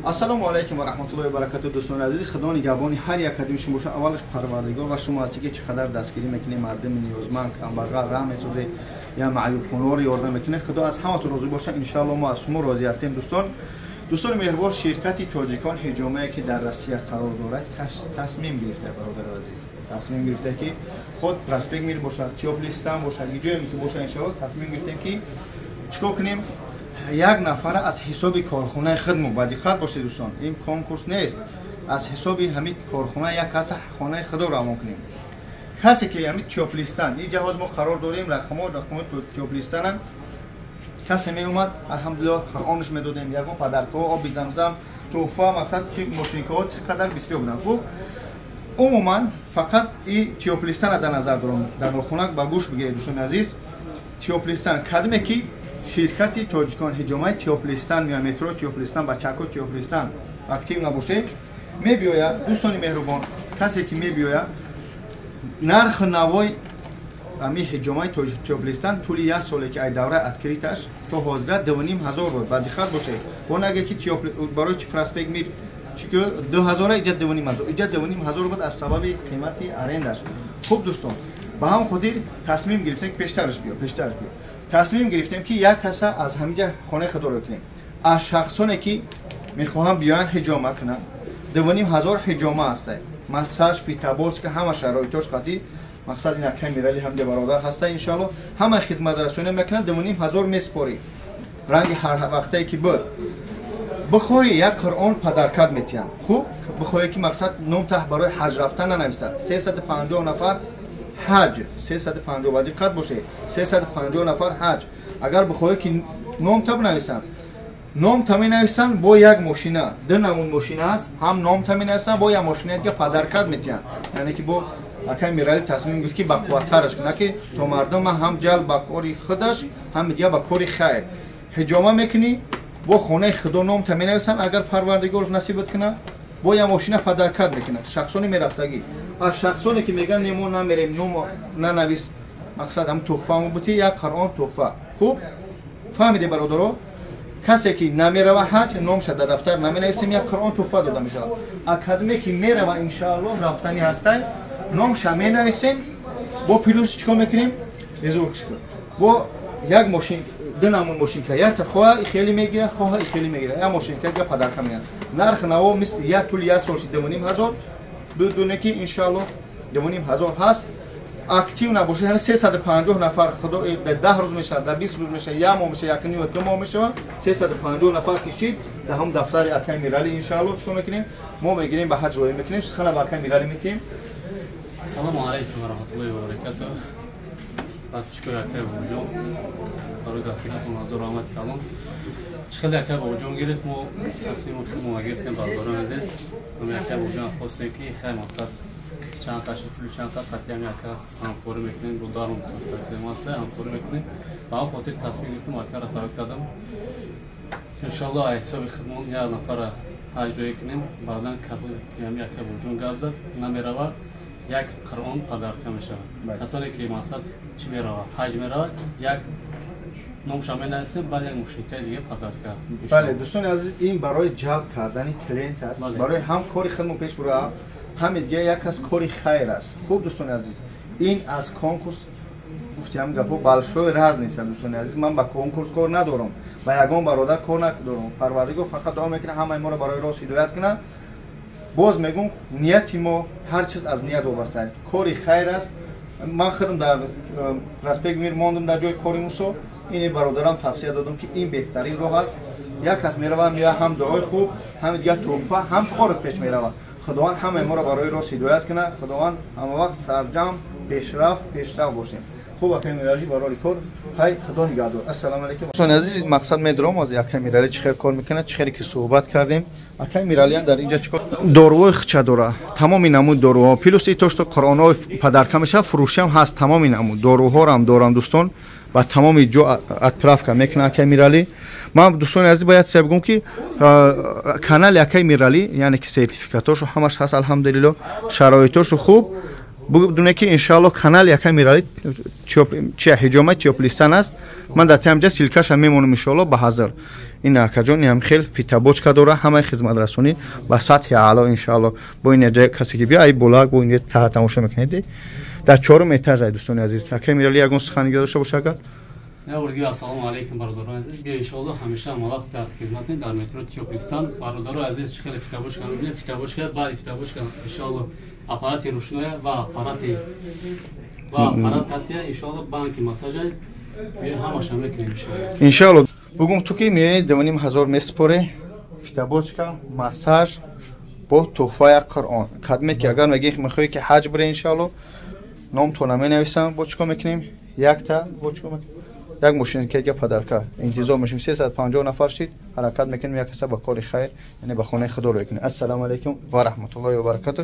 Ассалому алайкум ва раҳматуллоҳи ва баракатуҳ. Дӯстони азиз, худо нигаҳбони ҳар як кадоми шумо бошад. Аввалаш Парвардигор ва шумо ҳастед, ки чӣ қадар дастгирӣ мекунед мардуми ниёзманд, камбағал, раҳм месозед, я маъюбхонаҳоро ёрдам мекунед. Худо аз ҳаматон розӣ бошад. Иншоалло мо аз шумо розӣ ҳастем. Дӯстон, дӯстони меҳрубон, ширкати Тоҷикон ҳиҷомае, ки дар Россия қарор дорад, тасмим гирифта, бародари азиз, тасмим гирифта, ки худ Проспект Мир бошад, Тёплый Стан бошад, ҷое ки бошад, иншоалло тасмим гирифтем, ки чикор кунем? Як нафара аз ҳисоби корхонаи худмо, ба диққат бошед, дӯстон, ин конкурс нест, аз ҳисоби ҳамин корхона як каса хонаи худо равон кунем. Касе ки ҳамин Тёплый Стан, ин ҷаҳоз мо қарор дорем, рақамҳо, рақамҳои Тёплый Станам, касе меомад, алҳамдулиллоҳ, Қуръонш медодем, ягон подаркаҳо, оби Замзам, тӯҳфа, мақсад чи мошинкаҳо чӣ қадар бисёр буданд. Хуб, умуман фақат и Тёплый Стана дар назар дорам. Дар нохунак ба гӯш бигиред, дӯстони азиз. Тёплый Стан, кадоме ки ширкати Тоҷикон ҳиҷомаи Тёплый Стан меояд, метро Тёплый Стан, бачако Тёплый Стан актив набошед, мебиёяд. Дӯстони меҳрубон, касе ки мебиёяд, нархи навои ҳамин ҳиҷомаи Тёплый Стан тӯли як соле, ки ай давраи открыташ то ҳозира, 2500 буд. Ба диққат бошед, бо наге ки барои чи Проспект Мир чики 2000, иҷа 2500, иҷа 2500 буд аз сабаби қимати арендаш. Хуб, дӯстон, ба ҳамон хотир тасмим гирифтем, ки пештараш биё, пештараш биё, тасмим гирифтем, ки як каса аз ҳаминҷа хонаи худоро кунем. Аз шахсоне ки мехоҳанд биёянд ҳиҷома кунанд, 2500 ҳиҷома ҳаста, массаж, фитобочка, ҳама шароитош қатӣ. Мақсад ин акай Мирали ҳамҷа бародар ҳаста, иншоалло ҳама хизматрасонӣ мекунанд. 2500 месупорӣ, ранги ҳар вақтае ки буд. Бихоҳӣ, як Қуръон подаркат метиҳанд. Хуб, бихоҳӣ, ки мақсад ном таҳ барои ҳаҷ рафтан нанависад. 350 нафар ҳаҷ, 350, ба диққат бошед, 350 нафар ҳаҷ. Агар бихоҳӣ, ки номта бинависанд, номта менависанд, бо як мошина, ду намуд мошина аст, ҳам номта менависанд, бо як мошина дига подаркат метиҳанд. Яъне ки бо акай Мирали тасмим гирифт, ки бақувваттараш кунад, ки то мардума ҳам ҷалб ба кори худаш, ҳам дига ба кори хайр. Ҳиҷома мекунӣ, бо хонаи худо номта менависанд, агар Парвардигор насибат кунад, бо як мошина подаркат мекунад. Шахсони мерафтагӣ. Аз шахсоне ки мегӯянд, не, мо намерем, ном нанавис, мақсад ҳам тӯҳфамо бути, як Қуръон тӯҳфа. Хуб фаҳмидем, бародаро? Касе ки намерава ҳаҷ, номша дар дафтар наменависем, як Қуръон тӯҳфа дода мешавад. Академе ки мерава, иншоаллоҳ, рафтанӣ ҳастай, номша менависем, бо плюс чикор мекунем? Бо як мошин, ду намуд мошинка, якта хоҳа хеле мегира, хоҳа хеле мегира, як мошинка га подарка мегирад. Нарх наво мисли як тӯли як сол ши 2500. Бидуне ки иншоаллоҳ 2500 ҳаст. Актив набошед, ҳамин 350 нафар, худо, дар 10 рӯз мешавад, дар 20 рӯз мешавад, як моҳ мешавад, якним, 2 моҳ мешавад, 350 нафар кишид, дар ҳамн дафтари акай Мирали иншоаллоҳ чикор мекунем? Мо мегирем, ба ҳаҷ роҳӣ мекунем. Сухана ба акай Мирали метиҳем. Ассалому алайкум ва раҳматуллоҳи ва баракатуҳ. Подписчикои акай Бобоҷон, барои дастгиратон ҳазор раҳмати калон. Чӣ хеле акай Бобоҷон гирифт, мо тасмими худмона гирифтем, бародарони азиз. Ҳами акай Бобоҷон хостем, ки хай мақсад чанд таши тӯли чанд та қатъи ака ҳамкорӣ мекунем, бо дарум аста ҳамкорӣ мекунем. Ба ҳам хотир тасмим гирифтем, акара даъват кардам. Иншоаллоҳ, аз ҳисоби худмон як нафара ҳаҷ ҷоӣ кунем. Баъдан касе ки ҳами акай Бобоҷон гап зад, намерава, як Қуръон подарка мешавад. Касоне ки мақсад чӣ мерава, ҳаҷ мерава, як номша менависем, баъд як мошинкаи дига подарка. Бале, дӯстони азиз, ин барои ҷалб кардани клиент аст, барои ҳам кори худмо пеш бура, ҳам дига як кас кори хайр аст. Хуб, дӯстони азиз, ин аз конкурс гуфтиам гапо большой разница. Дӯстони азиз, ман ба конкурс кор надорам, ба ягон бародар кор надорам. Парвардигор фақат дуо мекунад, ҳамаи моро барои рост ҳидоят кунад. Боз мегӯм, нияти мо, ҳар чиз аз ният вобаста, кори хайр аст. Ман худам дар Проспект Мир мондам, дар ҷои кори Мусо ини бародарам тавсия додам, ки ин беҳтарин роҳ аст. Як кас мерава, меояд, ҳам дуои хуб, ҳам дигар тӯҳфа, ҳам корот пеш меравад. Худованд ҳамаи моро барои рост ҳидоят кунад. Худованд ҳама вақт сарҷам, пешрафт, пешрафт бошем. Хуб, акай Миралӣ, барори кор, хай, худо нигаҳдор, ассалому алайкум. Дӯстони азиз, мақсад медорам аз акай Миралӣ чӣ хел кор мекунад, чӣ хеле ки суҳбат кардем. Акай Миралиам дар инҷа чӣ кор, доруҳои хича дора, тамоми намуд доруҳо, плюс и то что қуръонҳои подарка мешавад, фурӯшиам ҳаст, тамоми намуд доруҳорам дорам. Дӯстон, ба тамоми ҷо отправка мекунад акай Миралӣ. Ман, дӯстони азиз, бояд се бигӯм, ки канали акай Миралӣ, яъне ки сертификатошо ҳамаш ҳаст, алҳамдулилло, шароитошо хуб. Бидуне ки иншаалло канал яка Мирали чи ҳиҷома Тёплый Стан аст. Ман дар таамҷа ссылка ша мемонам, иншоалло. Ба ҳазр ин акаҷон ҳам хел фитобочка дора, ҳамаи хизматрасонӣ ба сатҳи аъло, иншоалло. Бо ин ҷа касе ки бия, ай болак бо ин таҳа тамошо мекунед, дар чорум этаж ай. Дӯстони азиз, акаи Мирали, ягон сухани дошта боша агар? Явурги, ассалому алайкум, бародарони азиз. Биё, иншоалло, ҳамеша ҳама вақт дар хизматем дар метро Тёплый Стан. Бародарои азиз, чӣ хеле фитобочка мебинем, фитобочка, баъди фитобочка, иншоалло, аппарати рушноя ва аппарат катия, иншоалло, банки массажа, биё, ҳамаша мекунем, иншоалло. Иншоалло, бугум ту ки меои, 2500 месупоре, фитобочка, массаж бо туҳфая Қуръон. Кадме ки агар меги мехоҳӣ ки ҳаҷ бире, иншоалло, номтона менависам. Бо чӣ кор мекунем? Якта бо чӣ кор мекунем? Як мошинкега подарка интизор мешем. 350 нафар шид, ҳаракат мекунем, як каса ба кори хайр, яъне ба хонаи худо рӯй кунем. Ассалому алайкум ва раҳматуллоҳи ва баракату.